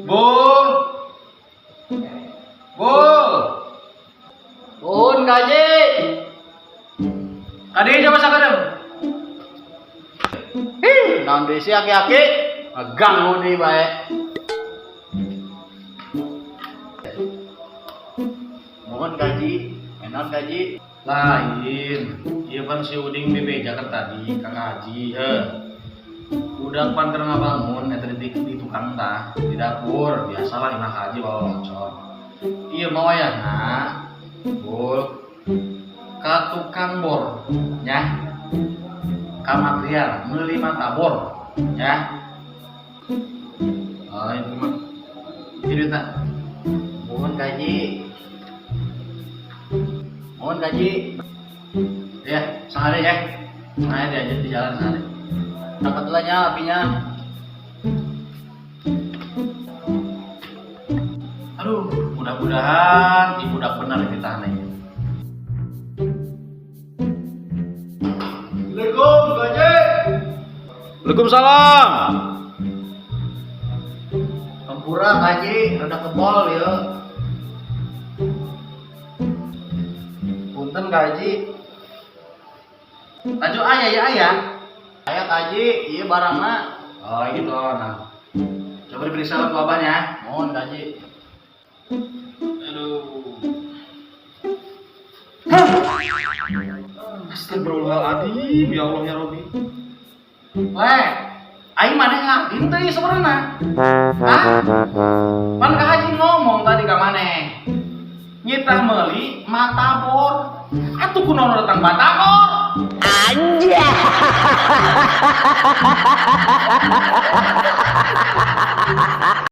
Bul. Bul. Nuhun gaji. Kadi coba sakedeung. Hih, naon deui sih aki-aki? Ganggu deui bae. Mohon gaji, enon gaji. Lain. Ieu pan si Uding bebeja kan tadi ka Haji heuh. Udah pan keur ngabangun eta di tukang tah, di dapur, biasalah imah Haji bawa loncor. Ieu mah wayahna Bul ka tukang bor nya. Ka material meuli mata bor ya. Oh, itu mah. Ieu duitna. Mohon gaji. Mohon gaji. Ya, sangade ya. Sangade aja di jalan sangade. Dapat lah nya apinya. Aduh, mudah-mudahan ibu udah benar ditahnya. Assalamualaikum gaji. Waalaikumsalam. Hampura gaji, rada kebol ya. Punten gaji. Laju ayah ya ayah. Aya gaji, ieu barangna. Oh gitu, nah. Coba diperiksa lah ku abahnya. Mohon gaji. Aduh. Astagfirullahaladzim, ya Allah ya Robi. Weh, aing maneh ngadin teh ieu sebenarnya. Hah? Pan ka Haji ngomong tadi ka maneh. Nyitah meuli mata bor. Atuh kunaon datang batagor. Anjay.